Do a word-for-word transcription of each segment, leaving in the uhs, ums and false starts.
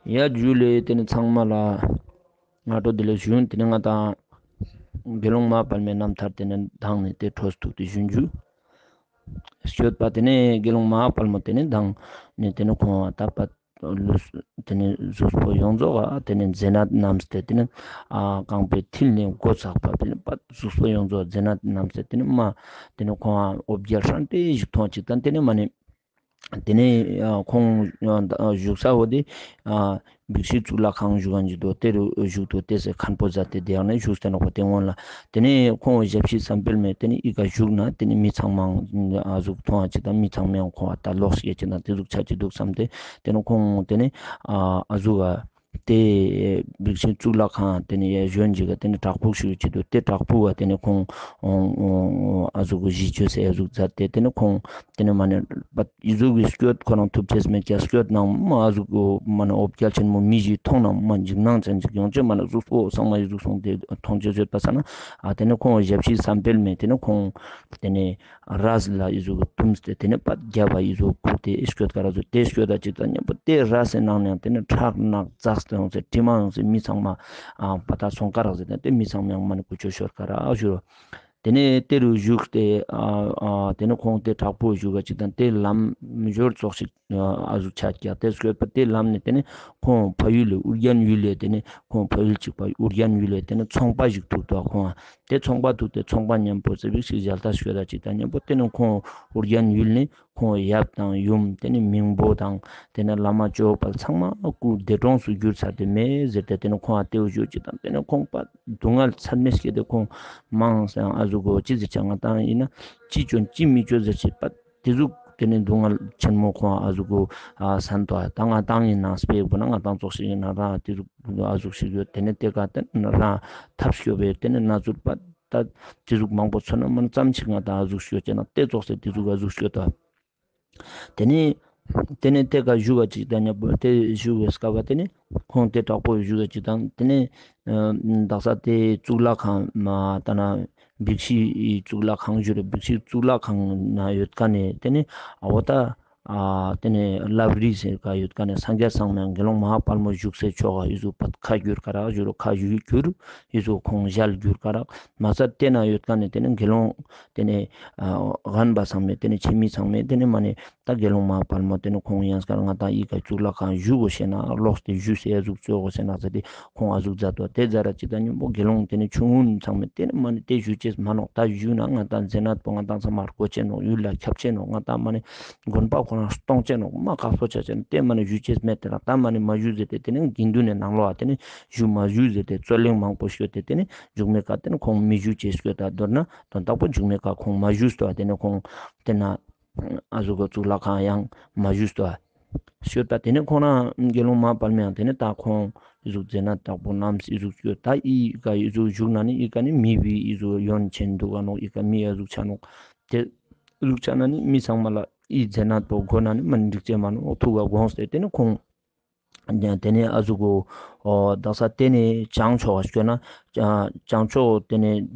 ཡ་ཇུ་ལེ། ཏེ་ནེ་ཚང་མ་ལ་སྔ་དྲོ་བདེ་ལེགས་ཞུ། ཏེ་ནེ་ང་དང་དགེ་སློང་མ་དཔལ་མོའི་རྣམ་ཐར་ཏེ་ནེ་མདང་ནེ་ཏེ་འཕྲོ་མཐུད་དེ་ཞུ་ཞུ། སྐྱོད་པ་ཏེ་ནེ་དགེ་སློང་མ་དཔལ་མོ་ཏེ་ནེ་མདང་ནེ་ཏེ་ནེ་ཁོང་ཏ་པ་ལུས་ཏེ་ནེ་གཟུགས་པོ་ཡོངས་རྫོགས་ཏེ་ནེ་མཛེ་ནད་བསྣམས་ཏེ་ཏེ་ནེ་ཨ་རྐང་པའི་མཐིལ་ནེ་མགོ་ཚག་པ་ཏེ་ནེ་པ་གཟུགས་པོ་ཡོངས་རྫོགས་མཛེ་ནད་བསྣམས་ཏེ་ཏེ་ནེ་མ་ཏེ་ནེ་ཁོང་འོ་བརྒྱལ་ཧྲང་ཏེ་ཞིག་མཐོང་ཅིག་དང་ཏེ་ནེ་མ་ནེ་ཏེ་ནེ་ཨ་ཁོང་ཨ་བཞུགས་ས་འོ་ཏེ་ཨ་བིག་ཤི་གཙུག་ལག་ཁང་བཞུགས་ཁན་ཅིག་དུག། ཏེ་རུ་བཞུགས་དུག། ཏེ་སེ་མཁན་པོ་མཛད་དེ་ཏེ་ཡང་ནེ་བཞུགས་ཏེ་ནོག་པ། ཏེ་སྔོན་ལ་ཏེ་ནེ་ཁོང་ཞབས་ཕྱི་བསམ་འཕེལ་མས་ཏེ་ནེ་ཨི་ཀ་བཞུགས་ན་ཏེ་ནེ་མི་ཚང་མའང་ཨ་ཟུག་མཐོང་ང་ཅིག་དང་མི་ཚང་མའང་ཁོང་ང་ཏ་ལོག་སྐྱེ་ཅིག་དང་ཏེ་ཟུག་ཆ་ཅིག་དུག་བསམ་སྟེ་ཏེ་ནེ་ཁོང་ཏེ་ནེ་ཨ་ཨ་ཟུག་ག་ཏེ་བིག་ཤི་གཙུག་ལག་ཁང་ཏེ་ནེ་ཡ་གཞོན་ཅིག་ག་ཏེ་ནེ་བྲག་ཕུག་ཞུ་ཅིག་དུག། ཏེ་བྲག་ཕུག་ག་ཏེ་ནེ་ཁོང་ཨ་ཟུག་གི་གཞི་བཅོས་སེ་ཨ་ཟུག་མཛད་དེ་ཏེ་ནེ་ཁོང་ཏེ་ནེ་མ་ནེ་པ་ཨི་ཟུག་གི་སྐྱོད་ཁོ་རང་ཐུབ་ཅེས་མེད་ཀྱང་སྐྱོད་ནང་མ་ཨ་ཟུག་གི་མ་ནེ་འོ་བརྒྱལ་ཆེན་མོ་མི་ཞིག་མཐོང་ན་མ་འཇིགས་སྣང་ཅན་ཅིག་ཡོང་ཅེས་མ་ནེ་གཟུགས་པོ་ཚང་མ་ཨི་ཟུག་སོང་སྟེ་མཐོང་ཅེས་ཡོད་པ་ས་ན་ཨ་ཏེ་ནེ་ཁོང་ཞབས་ཕྱི་བསམ་འཕེལ་མས་ཏེ་ནེ་ཁོང་ཏེ་ནེ་རས་ལ་ཨི་ཟུག་གི་བཏུམས་ཏེ་ཏེ་ནེ་པ་རྒྱབ་བ་ཨི་ཟུག་ཁུར་ཏེ་སྐྱོད་ཀ་རག་ཟུག་ཏེ་སྐྱོད་ད་ཅིག་དང་མཉམ་པོ་ཏེ་རས་སེ་ནང་ནེ་ཏེ་ནེ་ཁྲག་ནག་འཛགས་ཏེ་ཡོང་སེ་དྲི་མ་ཡོང་སེ་མི་ཚང་མ་ཨ་པ་ཏ་སོང་ཀ་རག་ཟེར་ཏེ་ཏེ་མི་ཚང་མ་ཡང་མ་ནེ་ཀུ་ཅོ་ཤོར་ཀ་རག་ཞུ་རོ། ཏེ་ནེ་ཏེ་རུ་བཞུགས་ཏེ་ཨ་ཨ་ཏེ་ནེ་ཁོང་ཏེ་བྲག་ཕུག་བཞུགས་ཀ་ཅིག་དང་ཏེ་ལམ་ཞོར་ཙོགས་ཤིག་ཨ་ཟུག་ཆ་ཀྱག་ཏེ་སྐྱོད་པ་ཏེ་ལམ་ནེ་ཏེ་ནེ་ཁོང་ཕ་ཡུལ་ལས་ཨུ་རྒྱན་ཡུལ་ལས་ཏེ་ནེ་ཁོང་ཕ་ཡུལ་གཅིག་པ་ཨུ་རྒྱན་ཡུལ་ལས་ཏེ་ནེ་ཚོང་པ་ཞིག་ཐུག་ཏོ། ཁོང་ཏེ་ཚོང་པ་ཐུག་ཏེ་ཚོང་པ་མཉམ་པོ་ཙེ་བིག་ཤི་ཞལ་ཏ་སྐྱོད་ད་ཅིག་དང་མཉམ་པོ་ཏེ་ནེ་ཁོང་ཨུ་རྒྱན་ཡུལ་ནེ་ཁོང་ཡབ་དང་ཡུམ་ཏེ་ནེ་མིང་པོ་དང་ཏེ་ནེ་བླ་མ་ཇོ་བོ་དཔལ་ཚང་མ་སྐུ་འདས་གྲོངས་སུ་གྱུར་ཚར་ཏེ་མེད་ཟེར་ཏེ་ཏེ་ནེ་ཁོང་ཨ་ཏེ་བོ་བཞུགས་ཅིག་དང་ཏེ་ནེ་ཁོང་པ་སྡུག་བསྔལ་ཚད་མེད་སྐྱེས་ཏེ་ཁོང་མང་སང་ཨ་ཟུག་གོ་ཅི་ཟེར་ཆ་ང་དང་ཨིན་ན་ཅི་ཅོ་ཅི་མི་ཅོ་ཟེར་ཅིག་པ་ཏེ་ཟུག་ཏེ་ནེ་སྡུག་བསྔལ་ཆེན་མོ་ཁོང་ཨ་ཟུག་གོ་ཨ་སན་ཏོ། ད་ང་དང་ཨིན་ན་སྤེ་བོ་ན་ང་དང་ཙོགས་ཤིག་ཨིན་ན་རང་ཏེ་ཟུག་ཨ་ཟུག་ཤིག་ཡོད། ཏེ་ནེ་ཏེ་ཀ་ཏེ་རང་ཐབས་སྐྱོ་བའི་ཏེ་ནེ་ན་ཚུར་པ་ད་ཏེ་ཟུག་མང་པོ་ཚོ་ན་མ་ནེ་ཙམ་ཞིག་ང་དང་ཨ་ཟུག་ཤོད་ཅེ་ན་ཏེ་ཙོགས་སེ་ཏེ་ཟུག་ཨ་ཟུག་ཤོད་ཏོ། ཏེ་ནེ་ཏེ་ནེ་ཏེ་ཀ་བཞུགས་པ་ཅིག་དང་མཉམ་པོ་ཏེ་བཞུགས་པའི་སྐབས་པ་ཏེ་ནེ་ཁོང་ཏེ་བྲག་ཕུག་བཞུགས་པ་ཅིག་དང་ཏེ་ནེ་ཨ་དག་ས་ཏེ་གཙུག་ལག་ཁང་མ་ད་ན་བིག་ཤི་གཙུག་ལག་ཁང་ཞུ་རེ་བིག་ཤི་གཙུག་ལག་ཁང་ན་ཡོད་ཀ་ནེ་ཏེ་ནེ་ཨ་འོ་ད་ཨ་ཏེ་ནེ་ལབ་རི་ཟེར་ཀ་ཡོད་ཀ་ནེ་སངས་རྒྱས་ཚང་མའང་དགེ་སློང་མ་ཧཱ་དཔལ་མོ་བཞུགས་སའི་ཕྱོགས་ཨ་ཨི་ཟུག་པ་ཁ་བསྒྱུར་ཀ་རག་ཞུ་རོ། ཁ་བསྒྱུར་ཨི་ཟུག་ཁོང་ཞལ་བསྒྱུར་ཀ་རག་མ་ཚད་ཏེ་ན་ཡོད་ཀ་ནེ་ཏེ་ནེ་དགེ་སློང་ཏེ་ནེ་ཨ་རྒན་པ་ཚང་མས་ཏེ་ནེ་ཆེ་མི་ཚང་མས་ཏེ་ནེ་མ་ནེ་ད་དགེ་སློང་མ་དཔལ་མོ་ཏེ་ནེ་ཁོང་ཡང་སྐར་ང་དང་ཨི་ཀ་གཙུག་ལག་ཁང་བཞུགས་གོ་ཤེ་ན་ལོག་སྟེ་བཞུགས་སེ་ཨ་ཟུག་བཙོ་གོ་ཤེ་ན་ཟེར་ཏེ་ཁོང་ཨ་ཟུག་མཛད་དོ། ཏེ་ཟ་ར་ཅིག་དང་མཉམ་པོ་དགེ་སློང་ཏེ་ནེ་ཆུང་ངུན་ཚང་མས་ཏེ་ནེ་མ་ནེ་ཏེ་བཞུགས་ཅེས་མ་ནོག། ད་བཞུགས་ན་ང་དང་མཛེ་ནད་པོ་ང་དང་ཚང་མ་རྒོ་ཅེ་ནོག། ཡུལ་ལ་ཁྱབ་ཅེ་ནོག། ང་དང་མ་ནེ་དགོན་པ་ཁོ་རང་སྟོང་ཅེ་ནོག། མ་ཁག་པོ་ཆ་ཅེ་ནོག། ཏེ་མ་ནེ་བཞུགས་ཅེས་མེད། ཏེ་ར་ད་མ་ནེ་མ་བཞུགས་ཟེར་ཏེ་ཏེ་ནེ་དགེ་འདུན་ནི་ནང་ལོགས་ཨ་ཏེ་ནེ་བཞུགས་མ་བཞུགས་ཟེར་ཏེ་རྩོད་གླེང་མང་པོ་ཤོད་དེ་ཏེ་ནེ་མཇུག་མའི་ཀ་ཏེ་ནེ་ཁོང་མི་བཞུགས་ཅེས་ཤོད་ད་མདོར་ན་དོན་དག་པོ་མཇུག་མའི་ཀ་ཁོང་མ་བཞུགས་ཏོ། ཏེ་ནེ་ཁོང་ཏེ་ན་ཨ་ཟུག་གི་གཙུག་ལག་ཁང་ཡང་མ་བཞུགས་ཏོ། ཤོད་ད་ཏེ་ནེ་ཁོང་རང་དགེ་སློང་མ་དཔལ་མོའང་ཏེ་ནེ་ད་ཁོང་ཨི་ཟུག་མཛེ་ནད་དྲག་པོ་བསྣམས་ཨི་ཟུག་ཤོད་ད་ཨི་ཀ་ཨི་ཟུག་བཞུགས་ན་ནི་ཨི་ཀ་ནི་མི་བི་ཨི་ཟུག་ཡོན་ཆེན་དུག་ག་ནོག། ཨི་ཀ་མི་ཨ་ཟུག་ཆ་ནོག། ཏེ་ཨི་ཟུག་ཆ་ན་ནི་མི་ཚང་མ་ལ་ཨི་མཛེ་ནད་པོ་གོ་ན་ནི་མ་ནེ་འགྲིག་ཅེས་མ་ནོག་ཐུག་ག་དགོངས་ཏེ་ཏེ་ནེ་ཁོང་ཏེ་ནེ་ཨ་ཟུག་གོ་ཨོ་དག་ས་ཏེ་ནེ་བྱང་ཕྱོགས་ཤོད་ན་བྱང་ཕྱོགས་ཏེ་ནེ་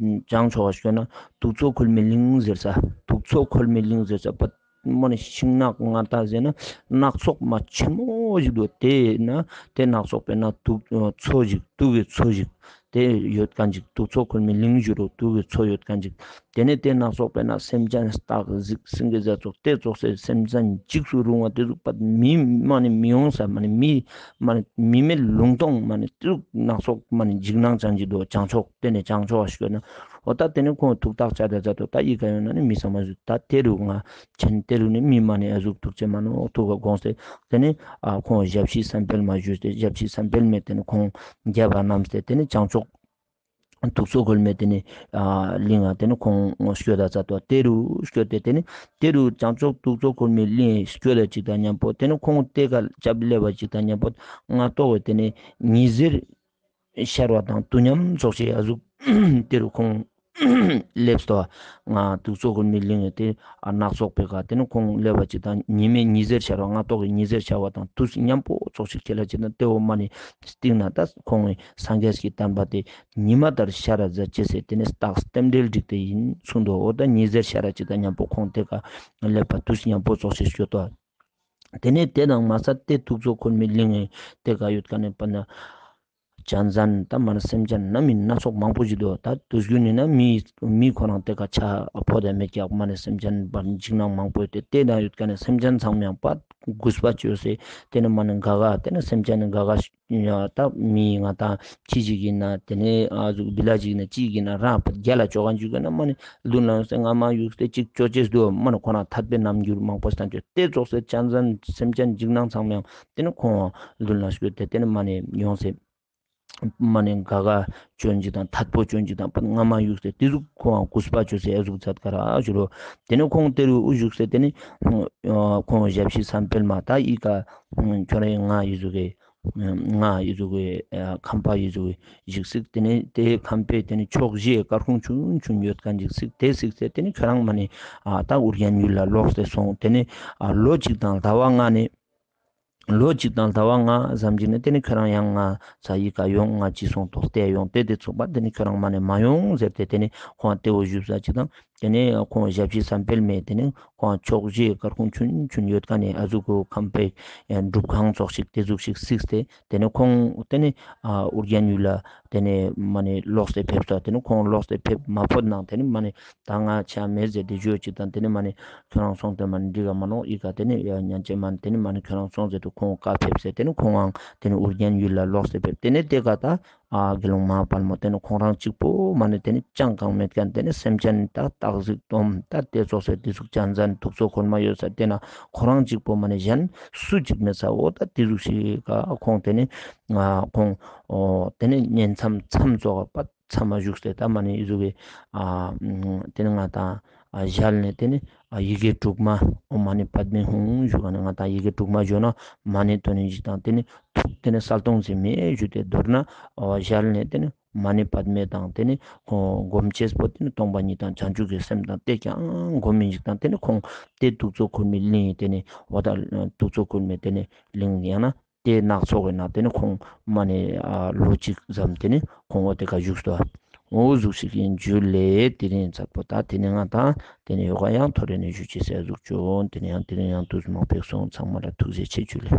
བྱང་ཕྱོགས་ཤོད་ན་དུག་མཚོ་ཁོལ་མའི་གླིང་ཟེར་ས་དུག་མཚོ་ཁོལ་མའི་གླིང་ཟེར་ས་པ་མ་ནེ་ཤིང་ནགས་ང་ད་ཟེར་ན་ནགས་ཚལ་མ་ཆེན་མོ་ཞིག་དུག། ཏེ་ན་ཏེ་ནགས་ཚལ་པེ་ན་དུག་མཚོ་ཞིག་དུག་གི་མཚོ་ཞིག་ཏེ་ཡོད་ཁན་ཅིག་དུག་མཚོ་ཁོལ་མའི་གླིང་ཞུ་རུ་དུག་གི་མཚོ་ཡོད་ཁན་ཅིག། ཏེ་ནེ་ཏེ་ནགས་ཚལ་པེ་ན་སེམས་ཅན་སྟག་གཟིག་སེང་གེ་ཟ་ཚོགས་ཏེ་ཙོགས་སེ་སེམས་ཅན་འཇིགས་སུ་རུང་བ་ཏེ་ཟུག་པ་མི་མ་ནེ་མི་ཡོང་ས་མ་ནེ་མི་མ་ནེ་མི་མེད་ལུང་སྟོང་མ་ནེ་ཏེ་ཟུག་ནགས་ཚལ་མ་ནེ་འཇིགས་སྣང་ཅན་ཅིག་དུག་བྱང་ཕྱོགས་ཏེ་ནེ་བྱང་ཕྱོགས་ཤོད་ན་འོ་ད་ཏེ་ནེ་ཁོང་ཐུགས་ཐག་བཅད་དེ་མཛད་དོ། ད་ཨི་ཀ་ཡོང་ན་ནི་མི་ཚང་མ་ཞུ་ད་ཏེ་རུ་ང་ཆེན་ཏེ་རུ་ནི་མི་མ་ནེ་ཨ་ཟུག་ཐུག་ཅེས་མ་ནོག་ཐུག་ག་དགོངས་ཏེ་ཏེ་ནེ་ཨ་ཁོང་ཞབས་ཕྱི་བསམ་འཕེལ་མ་ཞུས་ཏེ་ཞབས་ཕྱི་བསམ་འཕེལ་མས་ཏེ་ནེ་ཁོང་རྒྱབ་བ་བསྣམས་ཏེ་ཏེ་ནེ་བྱང་ཕྱོགས་དུག་མཚོ་ཁོལ་མའི་ཏེ་ནེ་ཨ་གླིང་ང་ཏེ་ནེ་ཁོང་སྐྱོད་ད་ཙ་ཏོ་ཏེ་རུ་སྐྱོད་དེ་ཏེ་ནེ་ཏེ་རུ་བྱང་ཕྱོགས་དུག་མཚོ་ཁོལ་མའི་གླིང་སྐྱོད་ད་ཅིག་དང་ཉམ་པོ་ཏེ་ནེ་ཁོང་ཏེ་ཀ་ཅབ་ལེབ་བ་ཅིག་དང་ཉམ་པོ་སྔ་ཏོག་གི་ཏེ་ནེ་ཉི་ཟེར་ཤར་བ་དང་དུས་མཉམ་ཙོགས་ཤིག་ཨ་ཟུག་ཏེ་རུ་ཁོང་ལེབས་ཏོ། ང་དུག་མཚོ་ཁོལ་མའི་གླིང་ཏེ་ཨ་ནགས་ཚལ་པེ་ཀ་ཏེ་ནེ་ཁོང་ལེབས་པ་ཅིག་དང་ཉི་མའི་ཉི་ཟེར་ཤར་བ་སྔ་ཏོག་གི་ཉི་ཟེར་ཤར་བ་དང་དུས་མཉམ་པོ་ཙོགས་ཤིག་ཁྱེད་ལ་ཅིག་དང་ཏེ་བོ་མ་ནེ་སྟིང་ན་ད་ཁོང་གི་སངས་རྒྱས་ཀྱི་བསྟན་པ་ཏེ་ཉི་མ་ལྟར་ཤར་ར་ཛད་ཅེས་ཟེར་ཏེ་ནེ་རྟགས་རྟེན་འབྲེལ་འགྲིག་སྟེ་ཨིན་གསུངས་དོ། འོ་ད་ཉི་ཟེར་ཤར་ར་ཅིག་དང་ཉམ་པོ་ཁོང་ཏེ་ཀ་ལེབས་པ་དུས་མཉམ་པོ་ཙོགས་ཤིག་སྐྱོད་དོ། ཏེ་ནེ་ཏེ་དང་མ་ཚད་ཏེ་ཐུགས་རྗེ་འཁོར་མི་གླིང་ངི་ཏེ་ཀ་ཡོད་ཁན་ནི་པ་ན་གཅན་གཟན་ད་མ་ནེ་སེམས་ཅན་སྣ་མིན་སྣ་ཚོགས་མང་པོ་ཞིག་འདུག། ད་དུས་རྒྱུན་ནི་ན་མི་མི་ཁོ་རང་ཏེ་ཀ་ཆ་ཕོ་དེ་མེད་ཀྱག། མ་ནེ་སེམས་ཅན་པ་འཇིགས་སྣང་མང་པོ་ཡོད་དེ་ཏེ་ན་ཡོད་ཁན་ནི་སེམས་ཅན་ཚང་མ་ཡང་པ་གུས་པ་ཅོས་ཏེ་ཏེ་ནེ་མ་ནེ་དགའ་དགའ་ཏེ་ནེ་སེམས་ཅན་ནི་དགའ་དགའ་ཡ་ད་མི་ང་ཏང་ཁྱི་ཞིག་ཨིན་ན་ཏེ་ནེ་ཨ་ཟུག་བི་ལ་ཞིག་ཨིན་ན་ཅི་ཞིག་ཨིན་ན་རང་རྒྱལ་ལ་ཅོ་ག་འཇུག་ག་ན་མ་ནེ་ལུས་ལ་ཡོངས་ཏེ་རྔ་མ་གཡུགས་ཏེ་ཅིག་ཅོ་ཅེས་འདུག། མ་ནེ་ཁོ་རང་ཐད་པའི་རྣམ་འགྱུར་མང་པོ་སྟན་ཅོ་ཏེ་ཙོགས་སེ་གཅན་གཟན་སེམས་ཅན་འཇིགས་སྣང་ཚང་མ་ཡང་ཏེ་ནེ་ཁོང་ལུས་ལ་ཞུགས་ཏེ་ཏེ་ནེ་མ་ནེ་ཡོངས་ཏེ་མ་ནེ་དགའ་དགའ་ཅོ་ཅེས་དང་ཐད་པོ་ཅོ་ཅེས་དང་པ་རྔ་མ་གཡུགས་ཏེ་ཏེ་ཟུག་ཁོང་གུས་པ་ཅོས་ཏེ་ཨ་ཟུག་ཛད་ཀ་ར་ཞུ་རོ། ཏེ་ནེ་ཁོང་ཏེ་རུ་འུ་བཞུགས་ཏེ་ཏེ་ནེ་ཁོང་ཞབས་ཕྱི་བསམ་འཕེལ་མ་ད་ཨི་ཀ་ཁྱོད་རང་ང་ཨི་ཟུག་གི་ང་ཨི་ཟུག་གི་ཁམས་པ་ཨི་ཟུག་གི་ཞིག་ཏེ་ནེ་ཏེ་ཁམས་པའི་ཏེ་ནེ་ཕྱོགས་བཞིའི་སྐར་ཁུང་ཆུན་ཆུན་ཡོད་ཁན་ཞིག་ཏེ་ཞིག་ཏེ་ནེ་ཁྱོད་རང་མ་ནེ་ད་ཨོ་རྒྱན་ཡུལ་ལ་ལོགས་ཏེ་སོང་། ཏེ་ནེ་ལོ་གཅིག་དང་ཟླ་བ་ལྔ་ནེ་ལོ་གཅིག་དང་ཟླ་བ་ལྔ་ཙམ་ཅིག་ནེ་ཏེ་ནེ་ཁྱོད་རང་ཡང་ང་ས་ཡི་ཀ་ཡོང་ང་ཅི་སོང་ཏོག་ཏེ་ཡོང་ཏེ་ཏེ་ཚུགས་པ་ཏེ་ནེ་ཁྱོད་རང་མ་ནེ་མ་ཡོང་ཟེར་ཏེ་ཏེ་ནེ་ཁོང་ཏེ་བོ་ཞུ་ས་ཅིག་དང་ཏེ་ནེ་ཁོང་ཞབས་ཕྱི་བསམ་འཕེལ་མས་ཏེ་ནེ་ཁོང་ཕྱོགས་བཞིའི་སྐར་ཁུང་ཆུན་ཆུན་ཡོད་ཁན་ནི་ཨ་ཟུག་གུ་ཁམས་པའི་སྒྲུབ་ཁང་ཙོགས་ཤིག་ཏེ་ཟུག་ཤིག་གཟིགས་ཏེ་ཏེ་ནེ་ཁོང་ཏེ་ནེ་ཨོ་རྒྱན་ཡུལ་ལ་ཏེ་ནེ་མ་ནེ་ལོགས་ཏེ་ཕེབས་ས། ཏེ་ནེ་ཁོང་ལོགས་ཏེ་ཕེབས་མ་ཕོད་ནང་ཏེ་ནེ་མ་ནེ་ད་ང་ཆ་མེད་ཟེར་ཏེ་ཞུ་ཅིག་དང་ཏེ་ནེ་མ་ནེ་ཁྱོད་རང་སོང་སྟེ་མ་ནེ་འགྲིག་ག་མ་ནོག། ཨི་ཀ་ཏེ་ནེ་ཡ་ཉན་ཅེས་མ་ནེ་ཏེ་ནེ་མ་ནེ་ཁྱོད་རང་སོང་ཟེར་ཏེ་ཁོང་བཀའ་ཕེབས་ཟེར་ཏེ་ནེ་ཁོང་ཨང་ཏེ་ནེ་ཨོ་རྒྱན་ཡུལ་ལ་ལོགས་ཏེ་ཕེབས། ཏེ་ནེ་ཏེ་ཀ་ད་ཨ་དགེ་སློང་མ་དཔལ་མོ་ཏེ་ནེ་ཁོང་རང་གཅིག་པོ་མ་ནེ་ཏེ་ནེ་ཅང་གང་མེད་ཁན་ཏེ་ནེ་སེམས་ཅན་ད་སྟག་གཟིག་དོམ་ད་ཏེ་ཙོགས་སེ་ཏེ་ཟུག་གཅན་གཟན་ཐུགས་རྗེ་འཁོར་མ་ཡོད་ས་ཏེ་ན་ཁོང་རང་གཅིག་པོ་མ་ནེ་གཞན་སུ་གཅིག་མེད་ས་འོ་ད་ཏེ་ཟུག་ཤིག་ག་ཁོང་ཏེ་ནེ་ཨ་ཁོང་ཨོ་ཏེ་ནེ་ཉེ་མཚམས་མཚམས་ཙོགས་པ་མཚམས་མ་བཞུགས་ཏེ་ད་མ་ནེ་ཨི་ཟུག་གི་ཨ་ཏེ་ནེ་ང་ཏང་ཨ་ཞལ་ནེ་ཏེ་ནེ་ཨ་ཡི་གེ་དྲུག་མ་ཨོཾ་མ་ཎི་པདྨེ་ཧཱུྃ་ཞུ་ག་ནེ་ང་ཏང་ཡི་གེ་དྲུག་མ་ཞུ་ན་མ་ཎི་ཐོན་ནི་ཞིག་དང་ཏེ་ནེ་ཐུགས་ཏེ་ནེ་གསལ་སྟོང་ཟེར་མི་ཞུ་སྟེ་མདོར་ན་ཨ་ཞལ་ནེ་ཏེ་ནེ་མ་ཎི་པདྨེ་དང་ཏེ་ནེ་ཁོང་སྒོམ་ཅེས་པོ་ཏེ་ནེ་སྟོང་པ་ཉིད་དང་བྱང་ཆུབ་ཀྱི་སེམས་དང་ཏེ་ཀྱང་སྒོམ་མི་ཞིག་དང་ཏེ་ནེ་ཁོང་ཏེ་ཐུགས་རྗེ་འཁོར་མི་གླིང་ཏེ་ནེ་འོ་ད་ཐུགས་རྗེ་འཁོར་མི་ཏེ་ནེ་གླིང་ཡང་ན་ཏེ་ནགས་ཚལ་གི་ནང་ཏེ་ནེ་ཁོང་མ་ནེ་ཨ་ལོ་གཅིག་ཙམ་ཏེ་ནེ་ཁོང་འོ་ཏེ་ཀ་བཞུགས་སོ། འོ་ཟུག་ཤིག་ཨིན། ཇུ་ལེ། དེ་རིང་ཚར་པོ་ད་དེ་ནེ་ང་ཏང་དེ་ནེ་ཡོ་ག་ཡང་ཐོ་རེ་ནེ་ཞུ་ཅེས་ཟེར་ཟུག་ཅོ། དེ་ནེ་ཡང་དེ་རིང་ཡང་དུས་མང་པོ་སོང་། ཚང་མ་ལ་ཐུགས་རྗེ་ཆེ། ཇུ་ལེ།